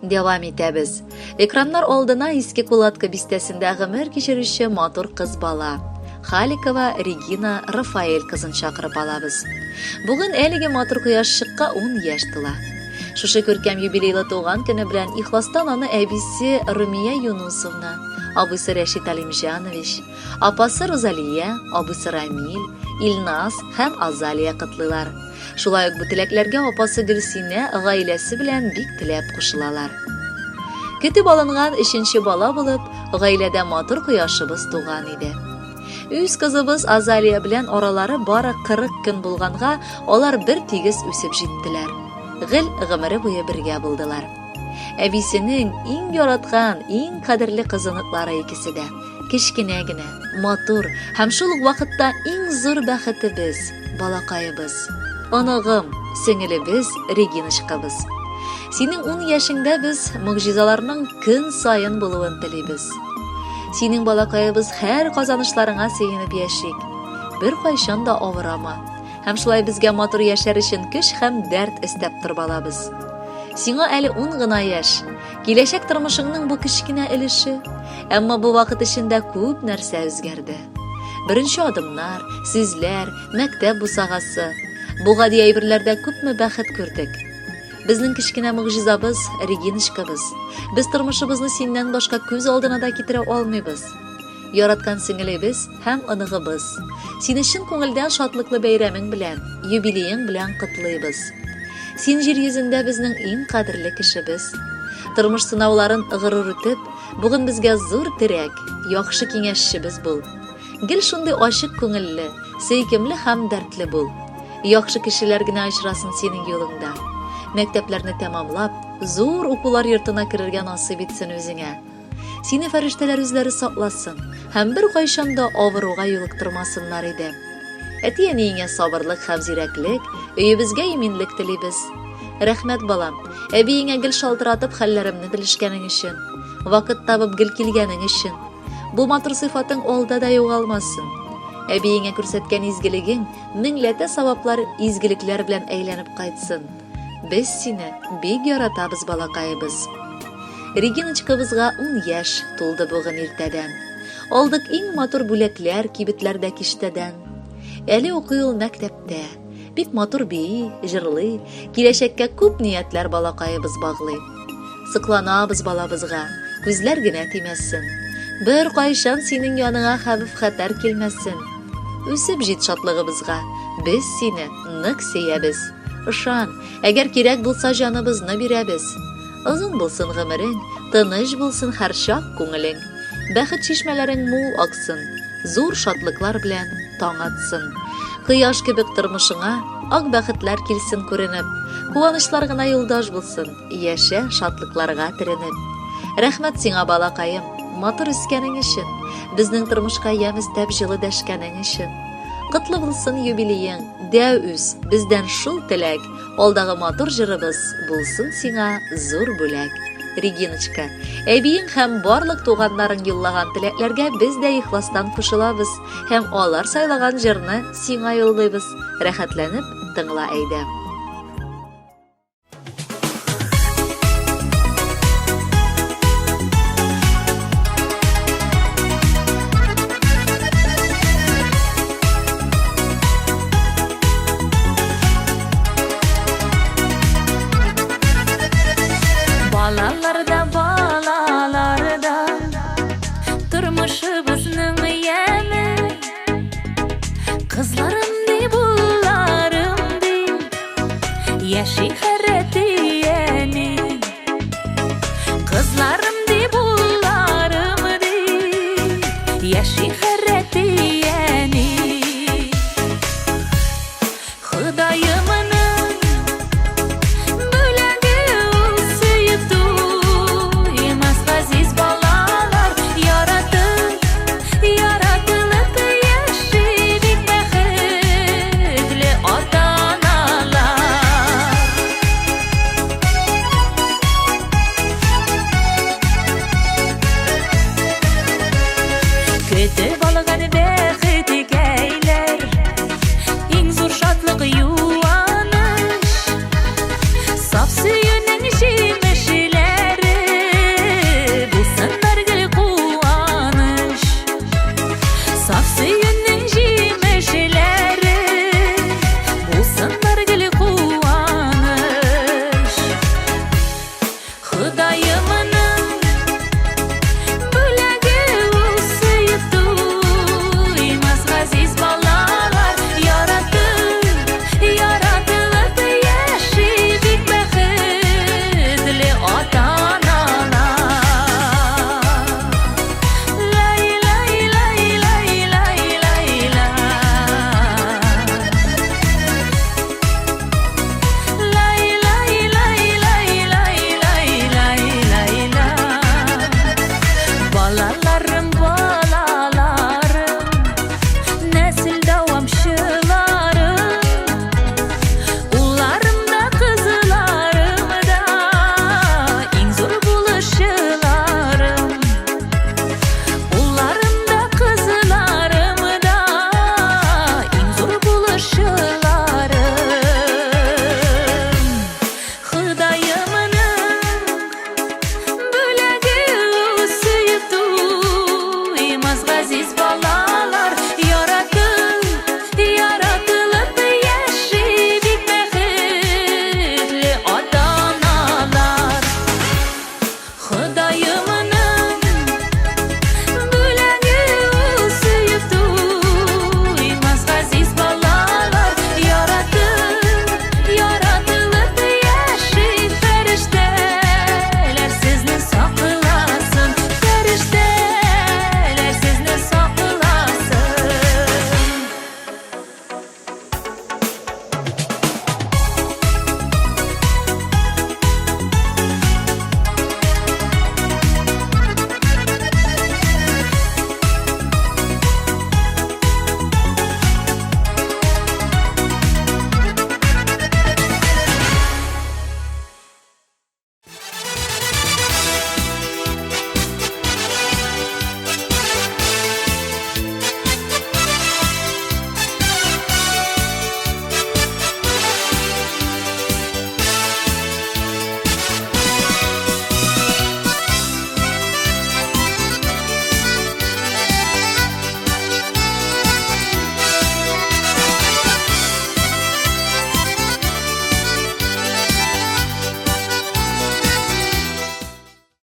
Дәвам итәбез. Экраннар алдына Иске Кулатка бистәсендә гомер кичерүче матур кыз бала Халикова Регина Рафаэль кызын чакырып алабыз. Бүген әлеге матур кояшчыкка 10 яшь тула. Шушы күркәм юбилейлы туган көне белән ихластан аны әбисе Румия Юнусовна, абыйсы Рәшит Алимҗанович, апасы Розалия, абыйсы Рамиль, Илназ һәм Азалия котлыйлар. Шулай ук бу теләкләргә апасы Гөлсинә гаиләсе белән бик теләп кушылалар. Көтеп алынган өченче бала булып, гаиләдә матур кояшыбыз туган иде. Үз кызыбыз Азалия белән аралары бары 40 көн булганга, алар бер тигез үсеп җиттеләр. Гел гомере буе бергә булдылар. Әбисенең иң яраткан, иң кадерле кызыныклары икесе дә. Кечкенә генә, матур һәм шул ук вакытта иң зур бәхетебез, балакаебыз. Оныгым, сеңелебез Региночкабыз. Синең ун яшеңдә без могҗизаларның көн саен булуын телибез. Синең балакаебыз һәр казанышларыңа сөенеп яшик. Беркайчан да авырама. Һәм шулай безгә матур яшәр өчен көч һәм дәрт өстәп тор балабыз. Сиңа әле ун гына яшь. Киләчәк тормышыңның бу кечкенә өлеше. Әмма бу вакыт эчендә күп нәрсә үзгәрде. Беренче адымнар, сүзләр, мәктәп бусагасы. Бу гади әйберләрдә күпме бәхет күрдек. Безнең кечкенә могҗизабыз, Региночкабыз. Без тормышыбызны синнән башка күз алдына да китерә алмыйбыз. Яраткан сеңелебез һәм оныгыбыз. Сине чын күңелдән шатлыклы бәйрәмең белән, юбилеең белән котлыйбыз. Син җир йөзендә безнең иң кадерле кешебез. Тормыш сынауларын горур үтеп, бүген безгә зур терәк, яхшы киңәшчебез бул. Гел шундый ачык күңелле, сөйкемле һәм дәртле бул. Яхшы кешеләр генә очрасын синең юлыңда. Мәктәпләрне тәмамлап, зур укулар йортына керергә насыйп итсен үзеңә. Сине фәрештәләр үзләре сакласын һәм беркайчан да авыруга юлыктырмасыннар иде. Әти-әниеңә сабырлык һәм зирәклек, өебезгә иминлек телибез. Рәхмәт, балам, әбиеңә гел шалтыратып хәлләремне белешкәнең өчен, вакыт табып гел килгәнең өчен. Бу матур сыйфатың алда да югалмасын. Әбиеңә күрсәткән изгелегең меңләтә саваплар, изгелекләр белән әйләнеп кайтсын. Без сине бик яратабыз, балакаебыз. Региночкабызга ун яшь тулды бүген иртәдән. Алдык иң матур бүләкләр кибетләрдә киштәдән. Әле укый ул мәктәптә. Бик матур бии, җырлый, киләчәккә күп ниятләр балакаебыз баглый. Сокланабыз балабызга, күзләр генә тимәсен. Бер кайчан синең яныңа хәвеф-хәтәр килмәсен. Үсеп җит шатлыгыбызга, без сине нык сөябез. Ышан, әгәр кирәк булса җаныбызны бирәбез. Озын булсын гомерең, тыныч булсын һәрчак күңелең. Бәхет чишмәләрең мул аксын, зур шатлыклар белән таң атсын. Кояш кебек тормышыңа ак бәхетләр килсен күренеп. Куанычлар гына юлдаш булсын, яшә шатлыкларга төренеп. Рәхмәт сиңа, балакаем, матур үскәнең өчен, безнең тормышка ямь өстәп җылы дәшкәнең өчен. Котлы булсын юбилеең, дәү үс, бездән шул теләк. Алдагы матур җырыбыз булсын сиңа зур бүләк. Региночка, әбиең һәм барлык туганнарың юллаган теләкләргә без дә ихластан кушылабыз һәм алар сайлаган җырны сиңа юллыйбыз. Рәхәтләнеп тыңла әйдә. Балаларда, балаларда Тормышыбызның яме. Кызларым ди, булларым ди, Яши.